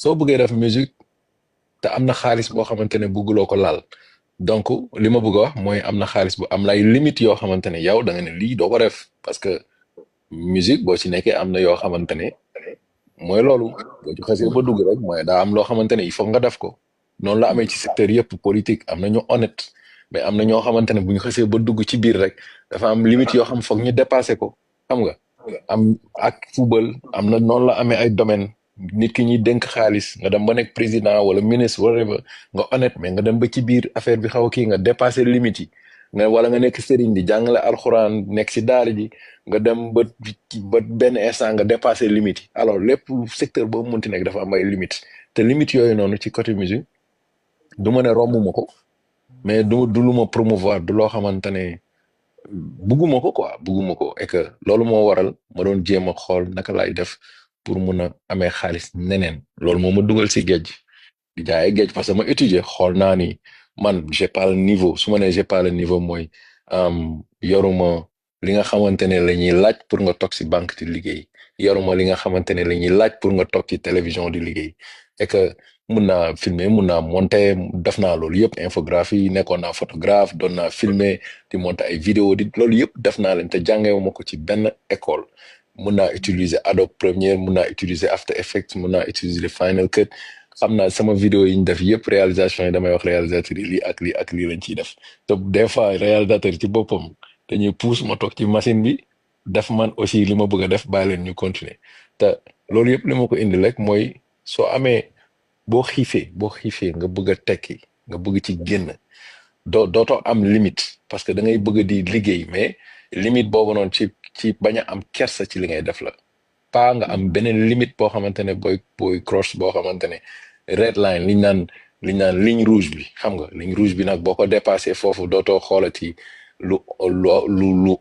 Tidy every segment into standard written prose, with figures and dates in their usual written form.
soo bëggee def musique te am na xaalis boo xamante ne bëgguloo ko laal donc li ma bëgg a wax mooy am na xaalis bu am lay limite yoo xamante ne yow da nga ne lii doo ko def parce que musique boo ci nekkee am na yoo xamante ne mooy loolu boo ci xasee ba dugg rek mooy daa am loo xamante ne il faut nga def ko noonu la amee ci secteur yëpp politique am na ñu honnête mais am na ñoo xamante ne bu ñu xasee ba dugg ci biir rek dafa am limite yoo xam foog ñu dépassé ko xam nga am ak football am na noonu la amee ay domaine nit ki ñuy dénk xaalis nga dem ba nekk président wala ministre wala nga honnête mais nga dem ba ci biir affaire bi xaw a kii nga dépassé limite yi nga wala nga nekk sëriñ di jàngale alxuraan nekk si daara ji nga dem ba benn instant nga dépassé limite yi alors lépp secteur boobu munti nekk dafa am ay limite te limite yooyu noonu ci côté musique du ma ne romb ma ko mais du lu ma promouvoir du loo xamante ne bugguma ko quoi bugguma ko et que loolu moo waral ma doon jéem a xool naka laay def pour mun a amee xaalis neneen loolu moo ma dugal si géej di jaayee géej parce que ma étudier xool naa ni man j'ai pas le niveau su ma nee j'ai pas le niveau mooy yoruma li nga xamante ne la ñuy laaj pour nga toog si banque di liggéey yoruma li nga xamante ne la ñuy laaj pour nga toog ci télévision di liggéey et que mun naa filmer mun naa monter def naa loolu yëpp infographie nekkoon naa photographe doon naa filmer di monter ay vidéo di loolu yëpp def naa leen te jàngewuma ko ci benn école mun naa utiliser Adobe Premiere mun naa utiliser After Effects mun naa utiliser Final Cut xam naa sama vidéo yi ñu def yëpp réalisation yi damay wax réalisateur yi lii ak lii ak lii lañ ciy def te des fois réalisateur ci boppam dañuy pousse ma toog ci machine bi def man aussi li ma bëgg a def bàyyi leen ñu continuer te loolu yëpp li ma ko indi rek mooy soo amee boo xiifee nga bëgg a tekki nga bëgg ci génn dootoo am limite parce que da ngay bëgg di liggéey mais limite boobu noonu ci bañ a am kersa ci li ngay def la pas nga am beneen limite boo xamante ne booy cross boo xamante ne red line liñ naan ligne rouge bi xam nga ligne rouge bi nag boo ko dépassé foofu dootoo xoolati lu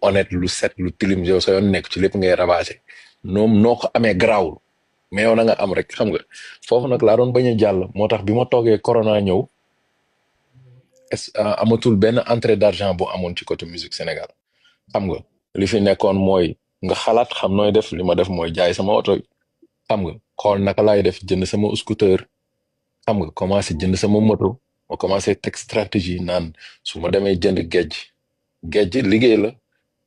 honnête lu set lu tilim yow sa yoon nekk ci lépp ngay rabase noo ko amee garaawul mais yow na nga am rek xam nga foofu nag laa doon bañ a jàll moo tax bi ma toogee corona ñëw amatul benn entrée d'argent bu amoon ci côté musique Sénégal xam nga li fi nekkoon mooy nga xalaat xam nooy def li ma def mooy jaay sama oto xam nga xool naka laay def jënd sama scooter xam nga commencé jënd sama moto ma commencé teg stratégie naan su ma demee jënd géej liggéey la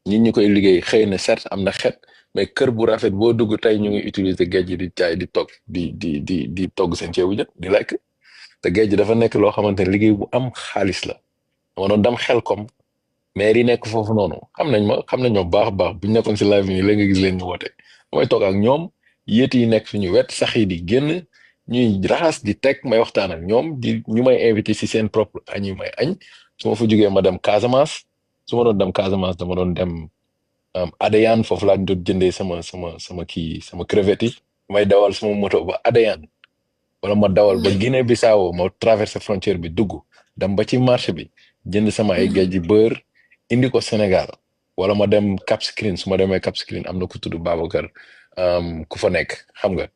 nit ñi koy liggéey xëy na certes am na xet mais kër bu rafet boo dugg tey ñu ngi utiliser géej di jaay di togg di togg seen ceebu jën di lekk te géej dafa nekk loo xamante ne liggéey bu am xaalis la dama doon dem xel kom maire yi nekk foofu noonu xam nañ ma baax a baax bu ñu nekkoon si live nii léegi nga gis leen ñu woote damay toog ak ñoom yéet yi nekk suñu wet sax yi di génn ñuy raxas di teg may waxtaan ak ñoom ñu may invité si seen propre añ yi may añ su ma fa jógee ma dem Casamance su ma doon dem Casamance dama doon dem Adéane foofu laa doon jëndee sama crevette yi may dawal sama moto ba Adéane wala ma dawal ba Guinée Bissau ma traversé frontière bi dugg dem ba ci marché bi jënd sama ay géej beurre indi ko Sénégal wala ma dem Cap Skirring su ma demee Cap Skirring am na ku tudd Babacar ku fa nekk xam nga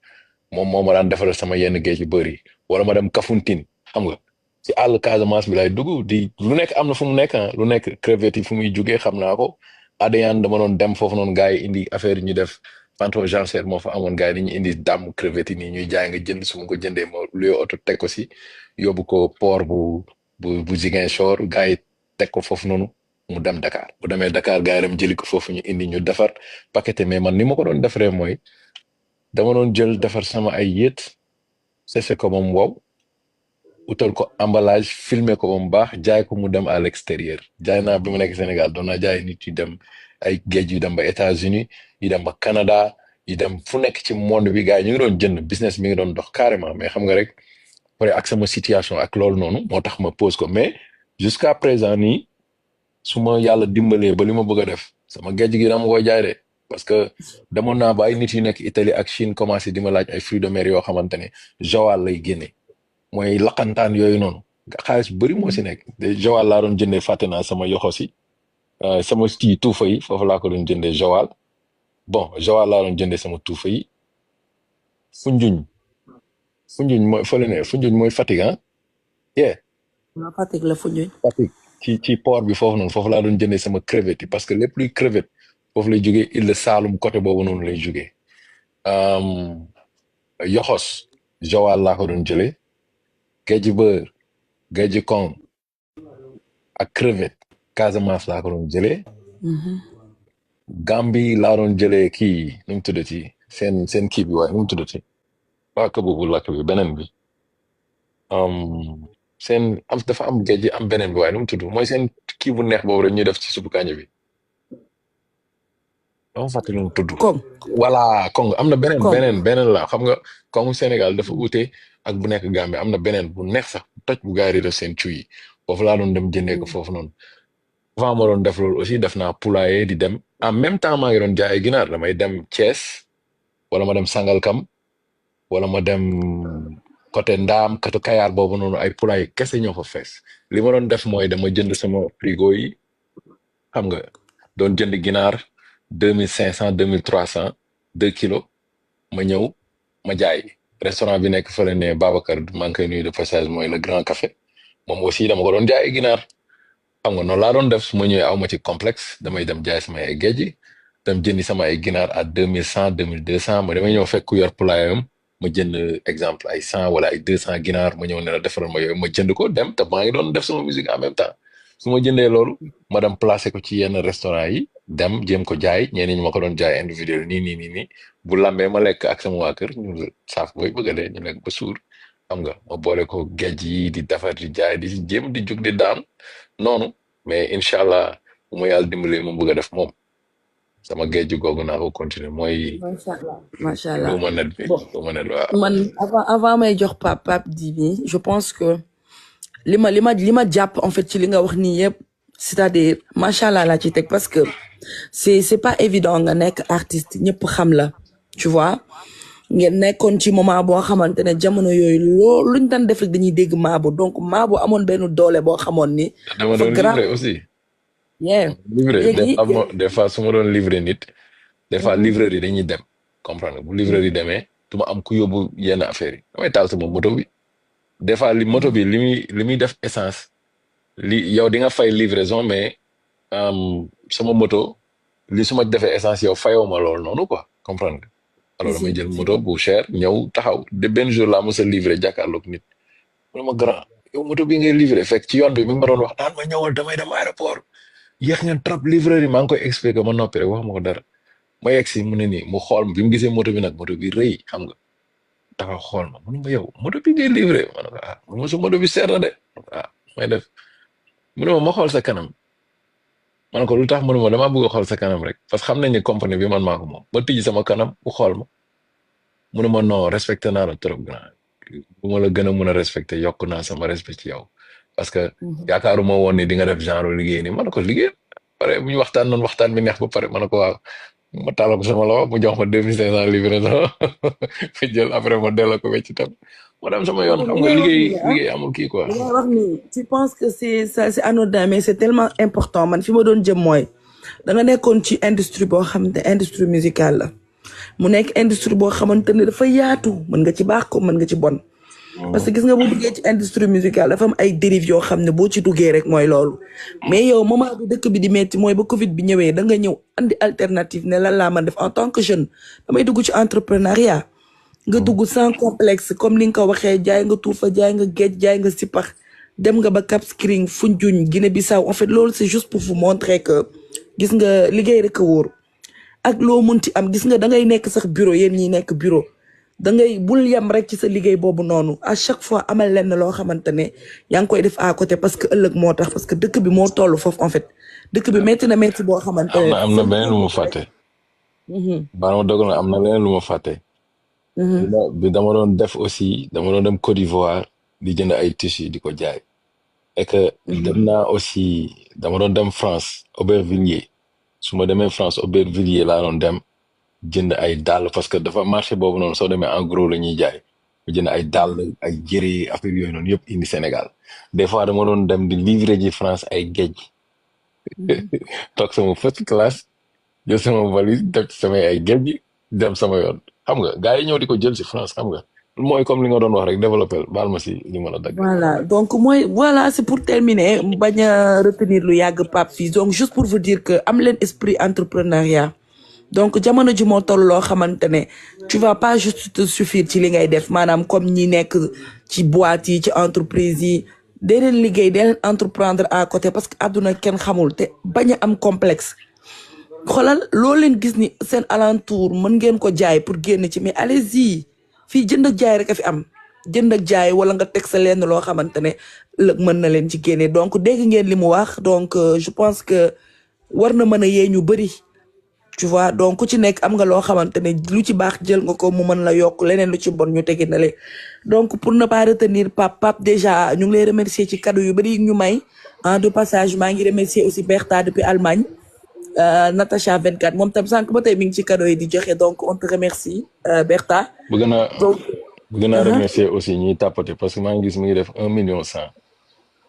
moom moo ma daan defaral sama yenn géej beurre yi wala ma dem Kafountine xam nga ci àll Casamance bi lay dugg di lu nekk am na fu mu nekk lu nekk crevette yi fu muy jugee xam naa ko Adéane dama doon dem foofu noonu gars yi indi affaire yi ñu def Panto Janser moo fa amoon gars yi dañuy indi dàmm crevette yi nii ñuy jaay nga jënd su ma ko jëndee ma luyoo oto teg ko si yóbbu ko port bu Ziguinchor gars yi teg ko foofu noonu mu dem Dakar bu demee Dakar gars yi dem jëli ko foofu ñu indi ñu defar paqueté mais man ni ma ko doon defaree mooy dama doon jël defar sama ay yéet séché ko ba mu wow utal ko emballage filmer ko ba mu baax jaay ko mu dem à l'extérieur jaay naa bi mu nekk Sénégal doon naa jaay nit yu dem ay géej yu dem ba États-Unis yu dem ba Canada yu dem fu nekk ci monde bi gars yi ñu ngi doon jënd business mi ngi doon dox carrément mais xam nga rek après ak sama situation ak loolu noonu moo tax ma pose ko mais jusqu'à présent nii su ma yàlla dimbalee ba li ma bëgg a def sama géej gi dama koy jaay de parce que demoon naa ba ay nit yu nekk Italie ak Chine commencé di ma laaj ay fruits de mer yoo xamante ne Joal lay génne mooy laqantaan yooyu noonu xaalis bu bëri moo si nekk de Joal laa doon jëndee fàtte naa sama yoxo si sama kii tuufa yi foofu laa ko doon jëndee Joal bon Joal laa doon jëndee sama tuufa yi Foundiougne Foundiougne mooy fële ne Foundiougne mooy Fatick ah yeah waaw Fatick la Foundiougne. Fatick ci port bi foofu noonu foofu laa doon jëndee sama crevette yi parce que lépp luy crevette foofu lay jógee Île de Saloum côté boobu noonu lay jógee yoxos Joal laa ko doon jëlee géej beurre géej koŋ ak crevette Casamance laa ko doon jëlee Gambie laa doon jëlee kii nu mu tuddati seen kii bi waaye nu mu tuddati waa ka boobu lakk bi beneen bi seen am dafa am géej am beneen bi waaye nu mu tudd mooy seen kii bu neex boobu rek ñuy def ci suppu kànja bi dama fàttali nu mu tudd Comme, voilà Congo am na comme. beneen la xam nga Congo Sénégal dafa uute ak bu nekk Gambie am na beneen bu neex sax toj bu gaari def seen cuy yi foofu laa doon dem jëndee ko foofu noonu avant ma doon def loolu aussi def naa poulailler di dem en même temps maa ngi doon jaay ginaar damay dem Thiès wala ma dem Sangalkam wala ma dem côté Ndaam côté Kayar boobu noonu ay poulailler kese ñoo fa fees li ma doon def mooy dama jënd sama frigo yi xam nga doon jënd ginaar 2500 2300 2 kilos ma ñëw ma jaay restaurant bi nekk fële ne Babacar maa ngi koy nuyu de passage mooy le Grand Café moom aussi dama ko doon jaay ginaar xam nga noonu laa doon def su ma ñëwee aw ma ci complexe damay dem jaay sama ay géej dem jëndi sama ay ginaar à 2100 2200 ma damay ñëw fekk ku yor poulailler am ma jënd exemple ay 100 wala ay 200 ginaar ma ñëw ne la defaral ma yooyu ma jënd ko dem te maa ngi doon def sama musique en même temps su ma jëndee loolu ma dem placer ko ci yenn restaurant yi dem jéem ko jaay ñeneen ñi ma ko doon jaay individuel nii bu lambee ma lekk ak sama waa kër ñu saaf booy bëgg a dee ñu lekk ba suur xam nga ma boole ko géej yi di defar di jaay di jéem di jug di daan noonu mais incha allah bu ma yàlla dimbalee mu bëgg a def moom sama géej googu naa ko continuer mooy Macha Allah. Macha Allah. lu ma net bi Bon, lu ma net waaw. man avant may jox Pape Djiby, je pense que li ma jàpp en fait ci li nga wax nii yëpp c'est-à-dire macha Allah laa ci teg parce que c'est pas évident nga nekk artiste ñëpp xam la tu vois ngeen nekkoon ci moment boo xamante ne jamono yooyu loolu luñ daan def rek dañuy dégg Mabo donc Mabo amoon benn doole boo xamoon ni dama dafa doon grand livrer aussi yeah livrer léegi des fois su ma doon livrer nit des fois livreur yi dañuy dem comprendre nga bu livreur yi demee du ma am ku yóbbu yenn affaires yi damay taal sama moto bi des fois moto bi li muy def essence yow di nga fay livraison mais sama moto li su ma defee essence yow fayoo ma loolu noonu quoi comprendre nga alors damay jël moto bu cher ñëw taxaw de benn jour laa mos a livré jàkkaarloog nit mu ne ma grand yow moto bi ngay livré fekk ci yoon bi mi ngi ma doon wax naan ma ñëwal damay dem aéroport yéex ngeen trop livreur yi maa ngi koy expliqué ma noppi rek wax ma ko dara ma yegg si mu ne nii mu xool bi mu gisee moto bi nag moto bi rëy xam nga taxaw xool ma mu ne ma yow moto bi ngay livré ma ne ko ah mu ne ma sa moto bi seer na de ah may def mu ne ma xool sa kanam ma ne ko lu tax mu ne ma damaa bëgg a xool sa kanam rek parce que xam nañ ne compagnie bi man maa ko moom ma tijji sama kanam mu xool ma mu ne ma non respecté naa la trop grand bu ma la gën a mun a respecté yokk naa sama respect ci yow parce que yaakaaruma woon ni di nga def genre liggéey nii ma ne ko liggéey pare bu ñu waxtaan noonu waxtaan bi neex ba pare ma ne ko waaw ma tàllal ko sama loxo mu jox ma 2500 livraison ma jël après ma delloo ko wecc tam ma dem sama yoon xam nga liggéey amul kii quoi. li ngay wax nii tu penses que c'est anodin mais c'est tellement important man fi ma doon jëm mooy da nga nekkoon ci industrie boo xamante industrie musicale la mu nekk industrie boo xamante ne dafa yaatu mën nga ci baax ko mën nga ci bon parce que gis nga boo duggee ci industrie musicale dafa am ay dérives yoo xam ne boo ci duggee rek mooy loolu mais yow moment bi dëkk bi di metti mooy ba Covid bi ñëwee da nga ñëw andi alternative ne lan laa man def en tant que jeune damay dugg ci entrepreneuriat nga dugg sans complexe comme li nga ko waxee jaay nga tuufa jaay nga géej jaay nga sipax dem nga ba Cap Skirring Foundiougne Guinée-Bissau en fait loolu c'est juste pour vous montrer que gis nga liggéey rek a wóor ak loo munti am gis nga da ngay nekk sax bureau yéen ñi nekk bureau da ngay bul yem rek ci sa liggéey boobu noonu à chaque fois amal lenn loo xamante ne yaa ngi koy def à côté parce que ëllëg moo tax parce que dëkk bi moo toll foofu en fait dëkk bi métti na métti boo xamante ne am na beneen lu ma fàtte. baal ma dogal na am na leneen lu ma fàtte. bi dama doon def aussi dama doon dem Côte d'Ivoire di jënd ay tissus di ko jaay. et que dem naa aussi dama doon dem France Aubervilliers su ma demee France Aubervilliers laa doon dem jënd ay dàll parce que dafa marché boobu noonu soo demee en gros la ñuy jaay mu jënd ay dàll ay jëre affaire yooyu noonu yëpp indi Sénégal des fois dama doon dem di livrer ji France ay géej toog sama first classe jël sama valise def ci samay ay géej dem sama yoon xam nga gars yi ñëw di ko jël ci France xam nga mooy comme li nga doon wax rek développé baal ma si li ma la dagg. voilà donc mooy voilà c'est pour terminer bañ a retenir lu yàgg Pape fii donc juste pour vous dire que am leen esprit entrepreneuriat donc jamono ji moo toll loo xamante ne tu vas pas juste te suffire ci li ngay def maanaam comme ñi nekk ci boîte yi ci entreprise yi dee leen liggéey dee leen entreprendre à côté parce que àdduna kenn xamul te bañ a am complexe xoolal loo leen gis ni seen alentour mën ngeen ko jaay pour génn ci mais allez-y fii jënd ak jaay rek a fi am jënd ak jaay wala nga teg sa lenn loo xamante ne ëllëg mën na leen ci génne donc dégg ngeen li mu wax donc je pense que war na mën a yee ñu bëri tu vois donc ku ci nekk am nga loo xamante ne lu ci baax jël nga ko mu mën la yokk leneen lu ci bon ñu tegi na le donc pour ne pas retenir Pape déjà ñu ngi lay remercier ci cadeau yu bëri ñu may en de passage maa ngi remercier aussi Bertha depuis Allemagne Natacha 24 moom tam sànq ba tey mi ngi ci cadeau yi di joxe donc on te remercie Bertha. bëgg naa donc bëgg naa remercier aussi ñiy tàppate parce que maa ngi gis mi ngi def 1,100,000.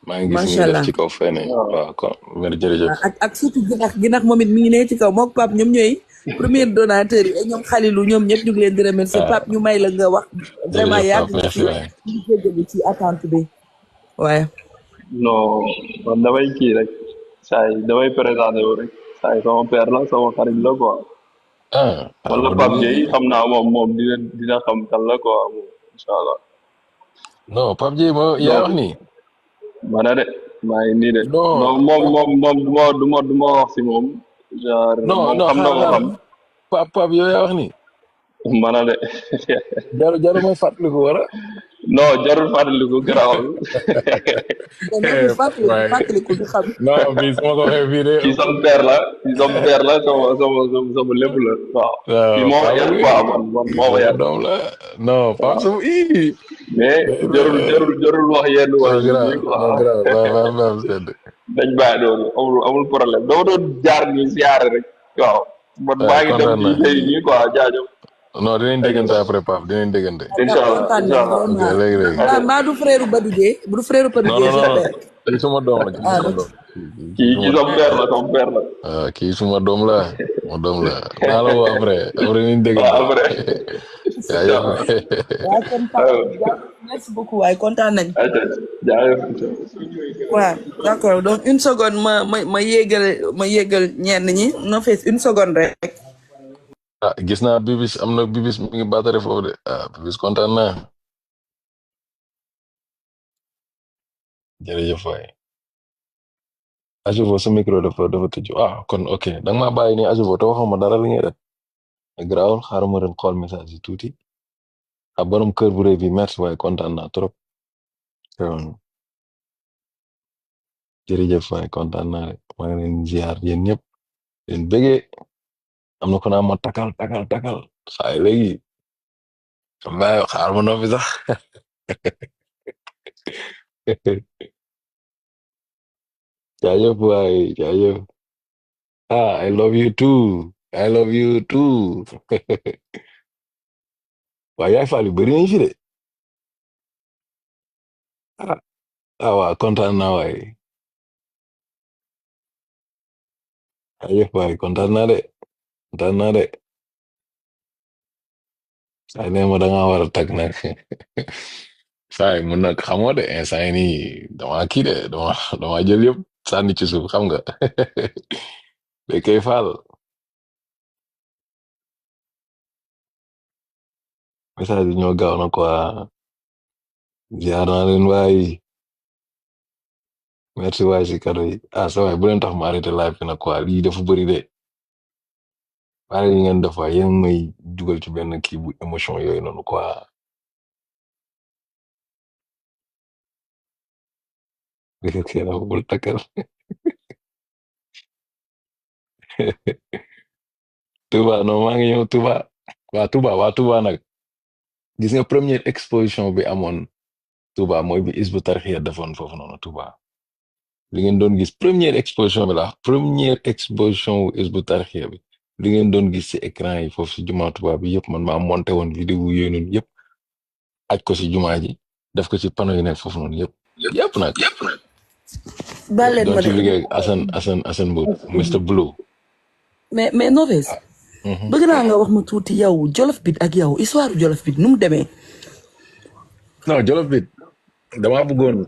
maa ngi gis mi macha ngi def allah ci kaw fene waaw kon jërëjëf. ak surtout ginax moom it mi ngi ne ci kaw mook Pape ñoom ñooy premier donateur yi ak ñoom Khalilou ñoom ñëpp ñu ngi leen di remercier Pape ñu may la nga wax vraiment yàgg nga ci ñu jégalu ci attente bi waaye non man damay kii rek saa yi damay présenté wu rek saa yi sama père la sama xarit la quoi man la Pape Dieye xam naa moom dina xam kan la quoi moom incha allah. non Pape Dieye ma yaa wax nii. mana de maa ngi nii de. non moom du ma wax si moom. genre moom xam na ko xam. Pape yow yaa wax nii. mana de. jarul may fàttaliku wala. non jarul fàttaliku garaawul. fàttaliku du xam. non bii su ma ko waxee bii de. kii sama père la sama lépp la waaw. kii moo ma yar quoi man moo ma yar. doom la non Pape sama ii. mais jarul wax yenn wax yi quoi. dañ bàyyi doon amul problème dama doon jaar nii siyaare rek waaw. man maa ngi dem nii tey nii quoi jaajëf. non dinañ déggante après Pape dinañ déggante. incha allah léegi maa du frère Badou Dieye du frère Badou Dieye non kii suma doom la kii sama père la sama père la. waaw kii suma doom la ma doom la naa la woo après dinañ déggante. après. waaw kon merci beaucoup waaye kontaan nañ. jaajëf. waaw d'accord donc une seconde ma yéegal ñenn ñi no fees une seconde rek. gis naa bibis am na bibis mi ngi baatare foofu de bibis kontaan naa jërëjëf waay Ajuvo sa micro dafa tëju kon ok danga maa bàyyi nii Ajuvo te waxuma dara li ngay def garaawul xaaral ma ren xool message yi tuuti borom kër bu rëy bi merci waay kontaan naa trop jërëjëf waay kontaan naa rek maa ngi leen ziar yéen ñëpp leen bëggee am na ko naa ma takal saay léegi mbay xaar ma noppi sax jaajëf waay jaajëf I love you too waaye yaay faal yu bëri nañ fi de waaw kontaan naa waay jaajëf waay kontaan naa de saay nee ma danga war a tag nag saay mun nag xamoo de instant yi nii dama kii de dama jël yëpp sànni ci suuf xam nga da koy faal message yi ñoo gaaw na quoi ziar naa leen waay merci waay si cadeau yi sa waay bu leen tax ma arrêté live bi nag quoi lii dafa bëri de pare yi ngeen def waay yéen may dugal ci benn kii bu émotion yooyu noonu quoi bul takkal Touba non maa ngi ñëw Touba waa Touba nag gis nga première exposition bi amoon Touba mooy bi Hizbut Tarqiyyah defoon foofu noonu Touba li ngeen doon gis première exposition bi première exposition wu Hizbut Tarqiyyah bi li ngeen doon gis ci écran yi foofu ci jumaa Touba bi yëpp man maa monté woon vidéo yooyu noonu yëpp aj ko ci jumaa ji def ko ci panneau yi nekk foofu noonu yëpp nag doon ci liggéey ak Assane Mbodj Mr Blue mais Noves bëgg naa nga wax ma tuuti yow Jolof Beat ak yow histoire Jolof Beat nu mu demee non Jolof Beat dama bëggoon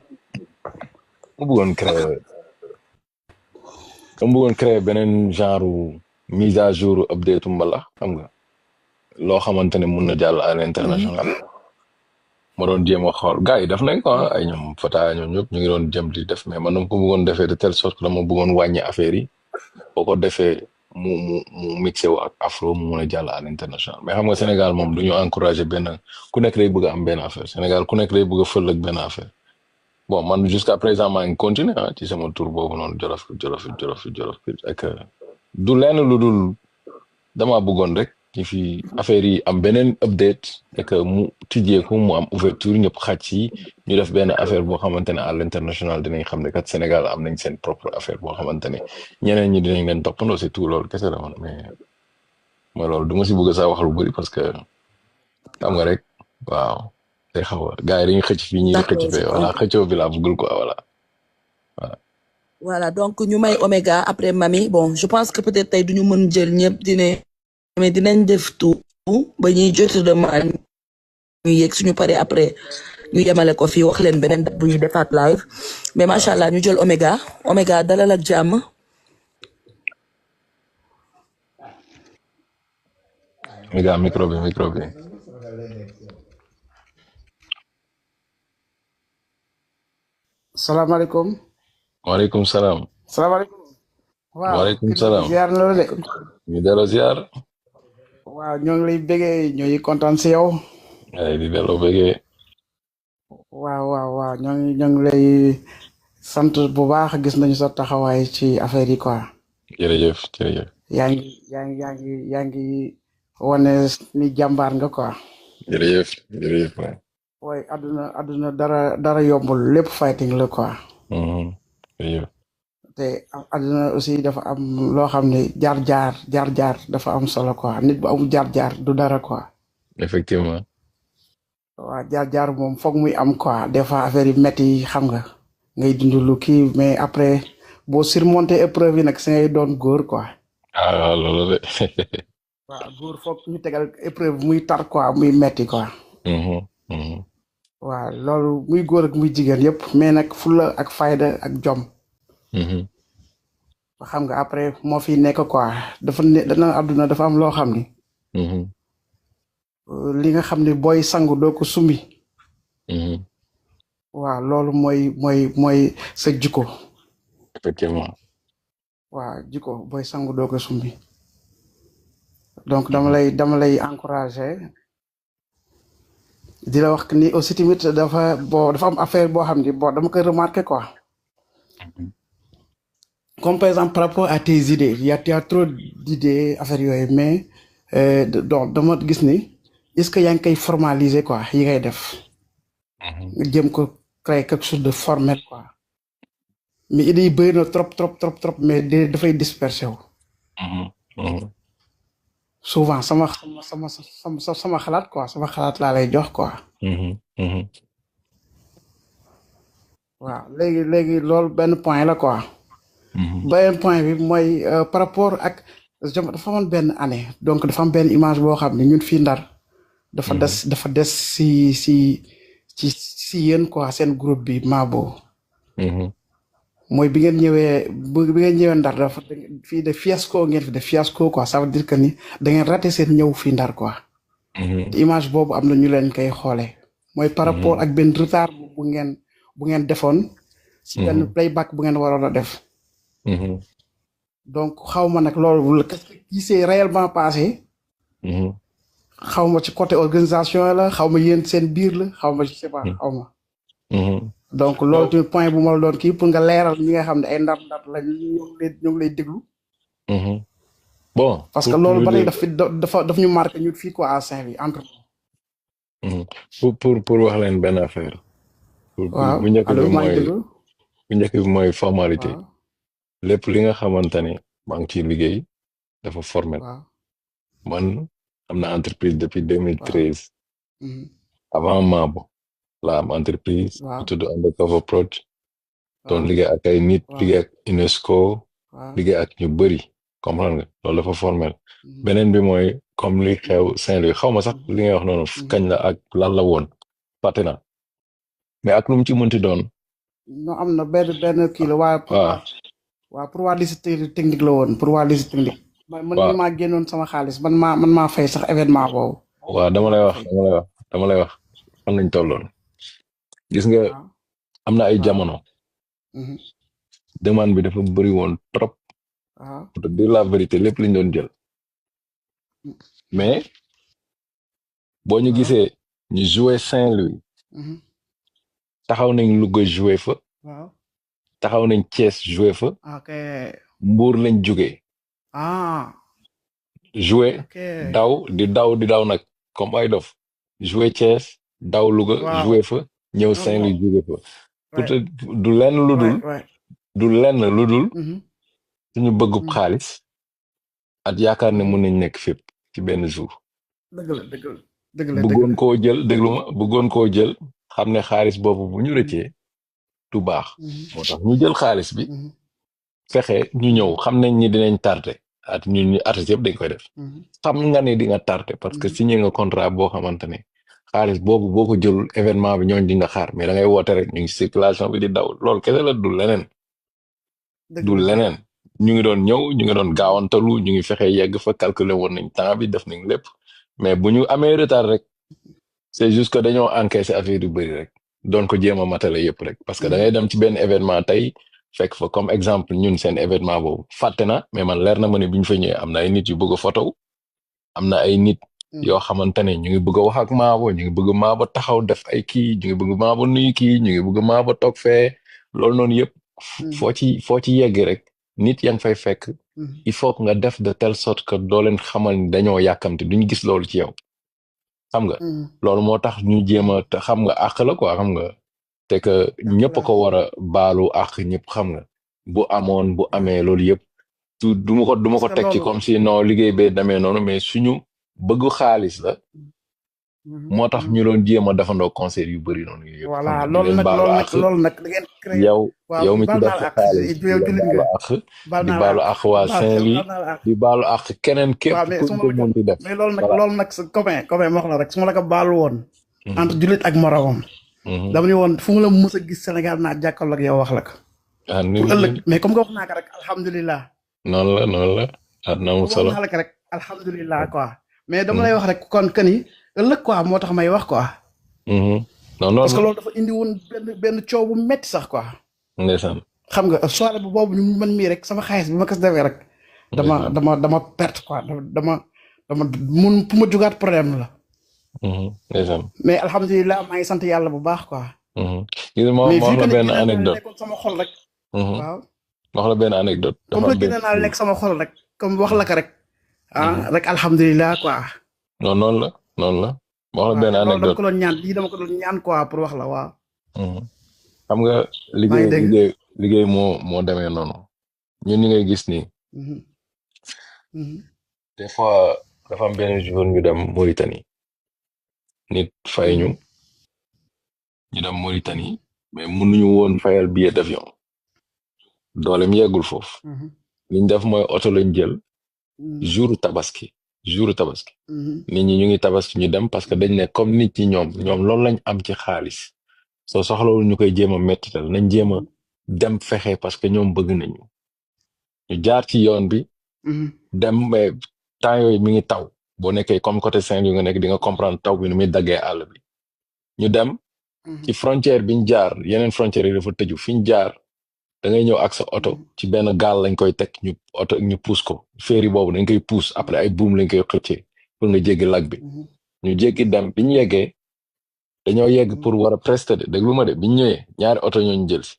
créer beneen genre mise à jour update mbalax xam nga loo xamante ne mun na jàll à l'international ma doon jéem a xool gars yi def nañ ko ay ñoom Fata ñoom ñëpp ñu ngi doon jëm di def mais man dama ko bëggoon defee de telle sorte que dama bëggoon wàññi affaire yi boo ko defee mu mixé wu ak afro mu mun a jàll à l'international mais xam nga Sénégal moom du ñu encouragé benn ku nekk day bëgg a am benn affaire Sénégal ku nekk day bëgg a fël ak benn affaire bon man jusqu'à présent maa ngi continuer ah ci sama tour boobu noonu jolof ak du lenn lu dul damaa bëggoon rek ci fi affaire yi am beneen update et que mu tijjeeku mu am ouverture ñëpp xaj ci ñu def benn affaire boo xamante ne à l'international dinañ xam ne kat Sénégal am nañ seen propre affaire boo xamante ne ñeneen ñi dinañ leen toppandoo c'est tout loolu kese la man mais mooy loolu du ma si bëgg saa wax lu bëri parce que xam nga rek waaw day xaw a gars yi dañuy xëcc fii ñii di xëcc fee voilà xëccoo bi laa bëggul quoi voilà. Voilà donc ñu may Oméga après Mami bon je pense que peut-être tey duñu mën jël ñëpp mais dinañ def tout ba ñuy jot demande ñu yegg suñu paree après ñu yemale ko fii wax leen beneen date bu ñuy defaat live mais macha allah ñu jël Oméga dalal ak jàmm. Oméga micro bi. salaamaaleykum. waaleykum salaam. salaamaaleykum. waaw waaleykum salaam. ziar na la de. ñu delloo ziar. waaw ñoo ngi lay bëggee ñoo ngi kontaan si yow. ay di delloo bëggee. waaw ñoo ngi lay sant bu baax gis nañu sa taxawaay ci affaire yi quoi. jërëjëf. yaa ngi wane ni jàmbaar nga quoi. jërëjëf. waaye àdduna dara yombul lépp fighting la quoi. jërëjëf. te àdduna aussi dafa am loo xam ne jaar dafa am solo quoi nit bu amul jaar du dara quoi. effectivement. waaw jaar moom foog muy am quoi des fois affaire yi métti xam nga ngay dund lu kii mais après boo surmonter épreuve yi nag si ngay doon góor quoi. ah loolu de. waaw góor foog ñu tegal épreuve muy tar quoi muy métti quoi. waaw loolu muy góor ak muy jigéen yëpp mais nag fulla ak fayda ak jom. xam nga après moo fi nekk quoi dana àdduna dafa am loo xam ni. li nga xam ne booy sangu doo ko sumbi. waaw loolu mooy sa jikko. effectivement. waaw jikko booy sangu doo ko sumbi. donc dama lay encourager. di la wax ni aussi tamit dafa am affaire boo xam ni dama koy remarquer quoi. comme par exemple par rapport à tes idées y a trop d'idées affaire yooyu mais donc dama gis ni est-ce que yaa ngi koy formaliser quoi yi ngay def. nga jëm ko créer quelque chose de formel quoi. mais idées yi bëri na trop mais dafay disperser wu. souvent sama xalaat quoi sama xalaat laa lay jox quoi. waaw léegi loolu benn point la quoi. benn point bi mooy par rapport ak dafa amoon benn année donc dafa am benn image boo xam ne ñun fii Ndar. dafa des si yéen quoi seen groupe bi Mabo. mooy bi ngeen ñëwee Ndar dafa fii de fiasco ngeen fi de fiasco quoi ça veut dire que ni da ngeen raté seen ñëw fii Ndar quoi. te image boobu am na ñu leen koy xoolee. mooy par rapport ak benn retard bu ngeen defoon. si benn playback bu ngeen waroon a def. donc xaw ma nag loolu qu'est-ce qui s'est réellement passé. xaw ma ci côté organisation la xaw ma yéen seen biir la xaw ma je sais pas xaw ma. donc loolu tamit point bu ma la doon kii pour nga leeral ñi nga xam ne ay ndar la ñu ngi lay déglu. bon parce que loolu ba léegi daf ñu marqué ñu fii quoi à Saint-Louis entre. pour wax leen benn affaire. waaw bu njëkk bi mooy formalité. lépp li nga xamante ne maa ngi ciy liggéey dafa formel. man am na entreprise depuis 2013. avant Mabo la am entreprise. bu tudd Undercover Prod. doon liggéey ak ay nit liggéey ak UNESCO. liggéey ak ñu bëri comprendre nga loolu dafa formel. beneen bi mooy comme li xew Saint-Louis xaw ma sax li ngay wax noonu kañ la ak lan la woon fàtte na mais ak lu mu ci mënti doon. non am na benn kii la waaye. waaw pour waa lycée technique la woon pour waa lycée technique. man mi waaw maa génnoon sama xaalis man maa fay sax événement boobu waaw man dama maa lay ko wax fay. dama lay wax fan lañ tolloon gis nga waaw am na ay waaw. jamono Mhm. demande bi dafa bëri woon trop waaw. pour te dire la vérité lépp lañ doon jël mais boo ñu waaw. gisee ñu joué Saint-Louis Mhm. taxaw nañ Louga joué fa waaw. taxaw nañ Thiès joué fa ok. Mbour lañ jógee ah joué ok. di daw nag comme ay dof joué Thiès daw Louga waaw. joué fa ñëw non non. Saint-Louis jóge fa pour ouais te du lenn lu dul ouais ouais. du lenn lu dul Mhm. suñu bëggub Mhm. xaalis at yaakaar ne Mhm. mun nañ nekk fépp ci benn jour dëgg la dëgg la dëgg la dëgg bëggoon la. koo jël déglu ma bëggoon koo jël xam ne xaalis boobu bu ñu Mhm. rëccee du baax Mhm. moo tax ñu jël xaalis bi Mhm. fexe ñu ñëw xam nañ ni dinañ tardé at ñun ñu artiste yëpp dañ koy def Mhm. xam nga ne di nga tardé parce que Mhm. signé nga contrat boo xamante ne xaalis boobu boo ko jëlul événement bi ñooñ di nga xaar mais da ngay woote rek ñu ngi circulation bi di daw loolu kese la du leneen dëgg du la dëgg leneen ñu ngi doon ñëw ñu ngi doon gaawantalu ñu ngi fexe yegg fa calculer woon nañ temps bi def nañ lépp mais bu ñu amee retard rek c'est juste que dañoo encaissé affaire yu bëri rek doon ko jéem a matale yëpp rek parce que da ngay dem ci benn événement tey fekk fa comme exemple ñun seen événement boobu fàtte na mais man leer na ma ne bi ñu fa ñëwee am na ay nit yu bëgg a photo am na ay nit yoo xamante ne ñu ngi bëgg a wax ak Maabo ñu ngi bëgg Maabo taxaw def ay kii ñu ngi bëgg Maabo nuyu kii ñu ngi bëgg Maabo toog fee loolu noonu yëpp foo ci yegg rek nit yaa ngi fay fekk il faut que nga def de telle sorte que doo leen xamal ni dañoo yàkkamte duñ gis loolu ci yow xam nga loolu moo tax ñu jéem a te xam nga àq la quoi xam nga te que ñëpp ko war a baalu àq ñëpp xam nga bu amoon bu amee loolu yëpp du ma ko teg ci comme si non liggéey bee demee noonu mais suñu bëggu xaalis la moo tax ñu doon jéem a defandoo concert yu bëri noonu yëpp voilà xam nga loolu leen nag baalu àq loolu nag da ngeen créé. yow mi ci def sa xaalis di yow la jullit baalu nga àq baal di naa la baalu àq àq waa Saint-Louis baal naa la àq. di baalu àq keneen képp waaw mais kuñ su ma ko la ko mën di def mais loolu voilà nag sa copain ma wax la rek su ma la ko baalu woon entre jullit ak moromam Mhm. dama ni woon fu mu la mës a gis Sénégal naa jàkkaarloo ak yow wax la ko ah ni pour ëllëg mais comme nga wax naa ko rek alhamdulilah noonu la ah na mu wax solo naa la ko rek alhamdulilah quoi mais dama lay wax rek kon que ni ëllëg quoi moo tax may wax quoi Mhm. non parce que noonu loolu dafa indi woon benn coow bu metti sax quoi ndeysaan xam nga soirée bu boobu ñu man mii rek sama xaalis bi ma ko defee rek dama perte quoi dama mun fu ma jugaat problème la ndeysaan mais alhamdulilah maa ngi sant yàlla bu baax quoi gis nga ma mais wax vu la que benn ne anecdote nekkoon sama xol rek waaw wax la benn anecdote comme dafa que génne naa nekk sama xol rek comme wax la ko rek rek alhamdulilah quoi non noonu la wax la benn loolu dama anecdote ko doon ñaan lii dama ko doon ñaan quoi pour wax la waaw xam nga maa ngi dégg liggéey moo demee noonu ñun ñi ngay gis nii des fois dafa am benn jour ñu dem Mauritanie nit fay ñu dem Mauritanie mais mënuñu woon fayal billet d'avion doolem yeggul foofu liñ def mooy oto lañ jël jouru tabaski nit ñi ñu ngi tabaski ñu dem parce que dañ ne comme nit ñi ñoom loolu lañ am ci xaalis soo soxlawul ñu koy jéem a mettital nañ jéem a dem fexe parce que ñoom bëgg nañu ñu jaar ci yoon bi dem mais temps yooyu mi ngi taw boo nekkee comme côté Saint-Louis nga nekk di nga comprendre taw bi nu muy daggee àll bi ñu dem ci frontière biñ jaar yeneen frontière yi dafa tëju fiñ jaar da ngay ñëw ak sa oto ci benn gaal lañ koy teg ñu pousse ko ferry boobu dañ koy pousse après ay buum lañ koy xëccee pour nga jéggi lag bi ñu jéggi dem biñ yeggee dañoo yegg pour war a prester de déglu ma de biñ ñëwee ñaari oto ñooñu jël si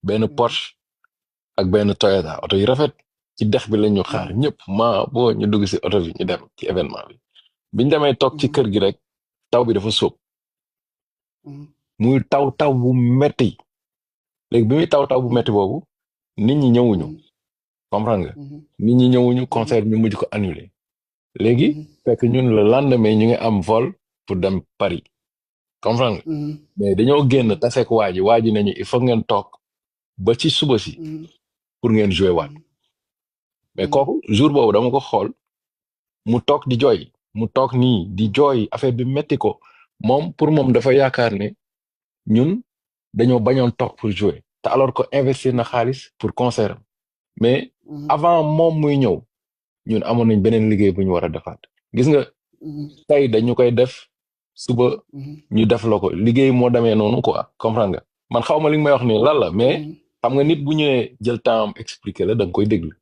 benn Porsche ak benn Toyota oto yu rafet ci dex bi lañ ñu xaar ñëpp boo ñu dugg si oto bi ñu dem ci événement bi biñ demee toog ci kër gi rek taw bi dafa sóob muy taw bu metti léegi bi muy taw bu metti boobu nit ñi ñëwuñu comprendre nga nit ñi ñëwuñu concert ñu mujj ko annulé léegi fekk ñun le lendemain ñu ngi am vol pour dem Paris comprendre nga mais dañoo génn taseek waa ji nañu il faut ngeen toog ba ci suba si pour ngeen jouer waat mais kooku jour boobu dama ko xool mu toog di jooy mu toog nii di jooy affaire bi metti ko moom pour moom dafa yaakaar ne ñun dañoo bañoon toog pour jouer te alors que investir na xaalis pour concert mais avant moom muy ñëw ñun amoon nañ beneen liggéey bu ñu war a defaat gis nga tey dañu koy def suba ñu def la ko liggéey moo demee noonu quoi comprendre nga man xaw ma li nga may wax nii lan la mais xam nga nit bu ñëwee jël temps am expliquer la da nga koy déglu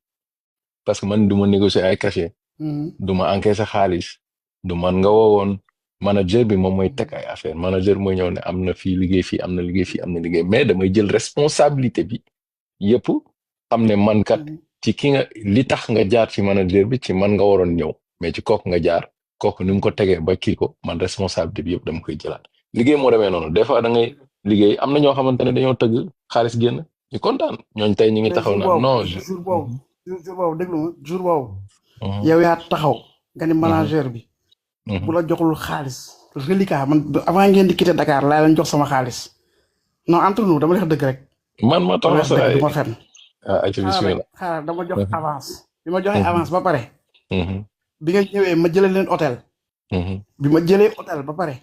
parce que man du ma négocier ay cachet du ma encaisser xaalis du man nga woowoon manager bi moom mooy teg ay affaire manager mooy ñëw ne am na fii liggéey fii am na liggéey fii am na liggéey mais damay jël responsabilité bi yëpp xam ne man kat ci ki nga li tax nga jaar ci manager bi ci man nga waroon ñëw mais ci kooku nga jaar kooku ni mu ko tegee ba kii ko man responsabilité bi yëpp dama koy jëlaat liggéey moo demee noonu des fois da ngay liggéey am na ñoo xamante ne dañoo tëgg xaalis génn ñu kontaan ñooñ tey ñu ngi taxaw na non jour boobu déglu ma jour boobu yow yaa taxaw nga ni manager bi bu la joxul xaalis reliquat man avant ngeen di quitter Dakar laa leen jox sama xaalis non entre nous dama lay wax dëgg rek man ma taxaw sa du ma fenn bismillah xaaral dama jox avance bi ma joxee avance ba pare bi nga ñëwee ma jëlee leen hôtel bi ma jëlee hôtel ba pare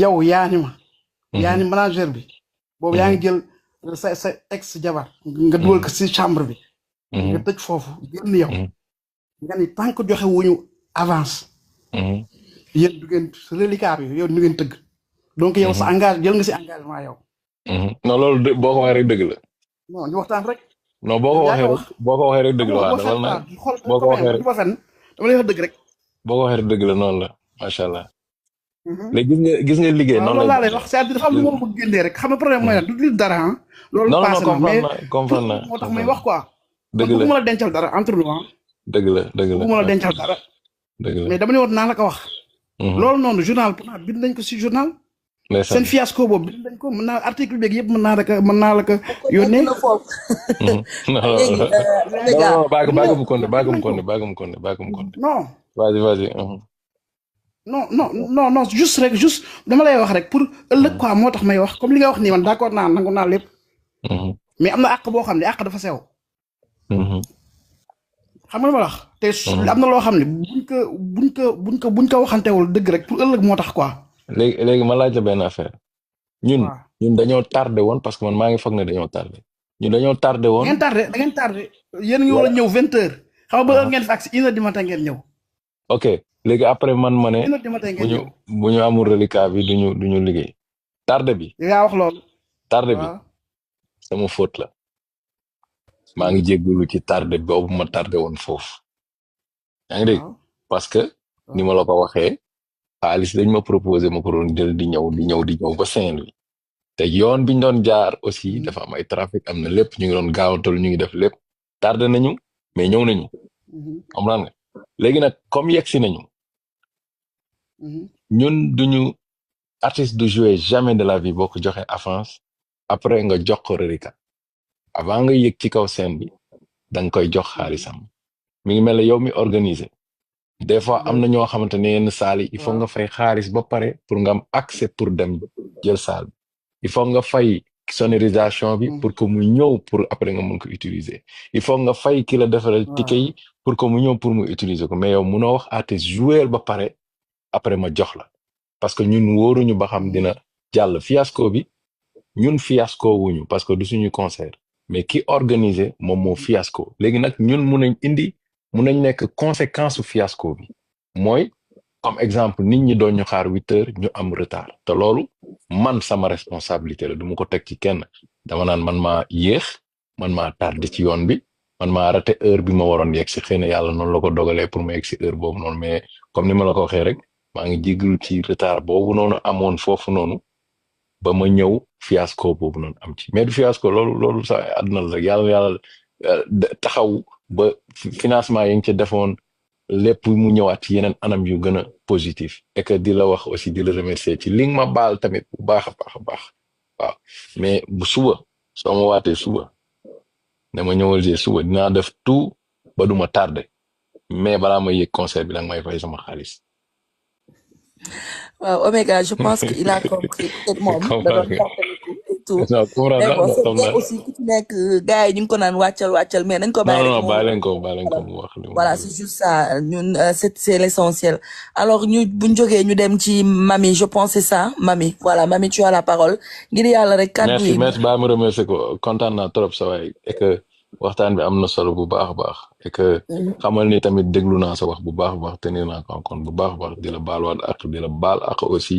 yow yaa ni ma yaa ni manager bi boobu yaa ngi jël sa ex jabar nga dugal ko si chambre bi nga tëj foofu génn yow nga ni tant que joxe wuñu avance yéen du ngeen reliquat bi yow du ngeen tëgg donc yow sa jël nga si engagement yow non loolu boo ko waxee rek dëgg la non ñu waxtaan rek non boo ko waxee rek dëgg la waaw dama na boo ko waxee rek dama lay wax dëgg rek boo ko waxee rek dëgg la noonu la macha allah léegi gis nga liggéey noonu loolu laa lay wax c'est-à-dire dafa am lu ma bëgg génnee rek xam nga problème mooy du dara ah loolu passé na mais comprendre na moo tax may wax quoi dëgg la bu ma la dencal dara entre nous dëgg la bu ma la dencal dara dëgg la mais dama ne woon naa la ko wax loolu noonu journal pourtant bind nañ ko si journal seen fiasco boobu bind nañ ko mën naa article beeg yëpp mën naa la ko yónnee non baagum konde non vas-y non juste dama lay wax rek pour ëllëg quoi moo tax may wax comme li nga wax nii man d'accord naa nangu naa lépp mais am na àq boo xam ne àq dafa sew xam nga ma wax te am na loo xam ne buñ ko waxantewul dëgg rek pour ëllëg moo tax quoi léegi ma laaj la benn affaire ñun dañoo tardé woon parce que man maa ngi foog ne dañoo tardé ñun dañoo tardé woon da ngeen tardé yéen ngi war a ñëw 20h xam nga ba heure ngeen fi agsi 1h du matin ngeen ñëw ok léegi après man ma ne bu ñu amul reliquat bi duñu liggéey tardé bi yaa wax loolu tardé bi sama faute la maa ngi jéggalu ci tardé boobu ma tardé woon foofu yaa ngi dégg parce que ni ma la ko waxee xaalis dañ ma proposé ma ko doon jël di ñëw ba Saint-Louis te yoon biñ doon jaar aussi dafa am ay trafic am na lépp ñu ngi doon gaawantal ñu ngi def lépp tardé nañu mais ñëw nañu comprendre nga léegi nag comme yegsi nañu ñun duñu artiste du jouer jamais de la vie boo ko joxe avance après nga jox ko reliquat avant nga yëg ci kaw scène bi da nga koy jox xaalisam mi ngi mel ne yow mi organiser des fois am na ñoo xamante ne yenn saal yi il faut nga fay xaalis ba pare pour nga am accès pour dem jël saal bi il faut nga fay sonorisation bi pour que mu ñëw pour après nga mun ko utiliser il faut nga fay ki la defaral ticket yi pour que mu ñëw pour mu utiliser ko mais yow munoo wax artiste jouer ba pare après ma jox la parce que ñun wóoruñu ba xam dina jàll fiasco bi ñun fiasco wuñu parce que du suñu concert mais ki organiser moom moo fiasco léegi nag ñun mun nañ nekk conséquence su fiasco bi mooy comme exemple nit ñi doon ñu xaar 8h ñu am retard te loolu man sama responsabilité la du ma ko teg ci kenn dama naan man maa yéex man maa tardé ci yoon bi man maa raté heure bi ma waroon yegg si xëy na yàlla noonu la ko dogalee pour ma yegg si heure boobu noonu mais comme ni ma la ko waxee rek maa ngi jégalu ci retard boobu noonu amoon foofu noonu ba ma ñëw fiasco boobu noonu am ci mais du fiasco loolu sax àdduna la rek yàlla taxaw ba financement yi nga ci defoon lépp mu ñëwaat ci yeneen anam yu gën a positif et que di la wax aussi di la remercier ci li nga ma baal tamit bu baax a baax waaw mais bu suba soo ma waatee suba ne ma ñëwal jee suba dinaa def tout ba du ma tardé mais balaa ma yëg concert bi danga may fay sama xaalis. waaw Omega je pense que il a compris peut-être moom da doon fàttaliku et tout mais bon c'est vrai aussi ku ci nekk gars yi ñu ngi ko naan wàccal mais nañ ko bàyyi non bàyyi leen ko mu wax voilà c'est juste ça ñun c'est l'essentiel alors ñu buñ jógee ñu dem ci Mami je pense c'est ça Mami voilà Mami tu as la parole ngir yàlla rek kàddu yi merci baa ma remercier ko kontaan naa trop sa waay et que waxtaan bi am na solo bu baax et que xamal ni tamit déglu naa sa wax bu baax a baax tenir naa ko kon bu baax a baax di la baalwaat ak di la baal ak aussi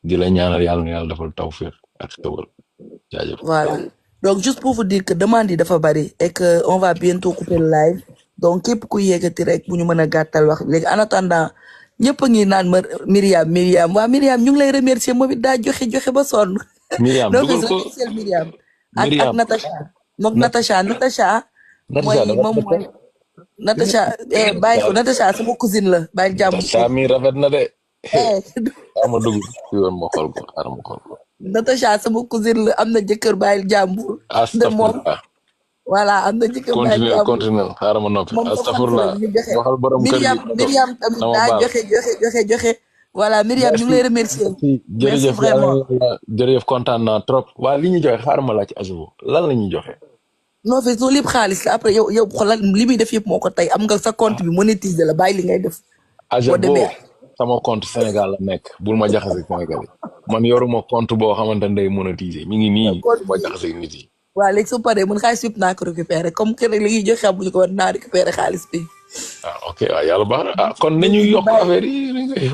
di la ñaanal yàlla na yàlla defal tawfiq ak xewal jaajëf. Voilà. Donc, juste pour vous dire que demande yi dafa bari et que on va bientôt couper le live. Donc, képp ku yéegati rek bu ñu mën a gàttal wax léegi en attendant ñëpp a ngi naan ma Myriam waa Myriam ñu ngi lay remercier moom it daa joxe ba sonn. Myriam donc dugal ko remercier Myriam ak Myriam Natacha. moom Natacha mooy dafa moom mooy Natacha bàyyi ko Natacha sama cousine la bàyyi jàmm. Natacha mi rafet na de. ama dugg ci yoon ma xool ko xaaral ma xool ko. Natacha sama cousine la am na jëkkër bàyyi jàmbur. de moom voilà am na jëkkër bàyyi jàmbur continue xaaral ma noppi. astafurlah waxal borom kër gi Myriam tamit daa joxe. voilà Myriam ñu ngi lay remercier. merci vraiment jërëjëf kontaan naa trop. waa li ñuy joxe xaaral ma laaj Azubo lan la ñuy joxe. non fekk loolu lépp xaalis la après yow xoolal li muy def yëpp moo ko tey am nga sa compte bi monétisé la bàyyi li ngay def. Azubo sama compte Sénégal la nekk bul ma jaxase Sénégal man yoruma compte boo xamante ne day monétisé mi ngi nii ma jaxase nit yi. waaw léegi su paree man xaalis yëpp naa ko récupéré comme que li ñuy joxe amuñu ko war naa récupéré xaalis bi. ok waaw yàlla baax na kon nañu yokk affaire yi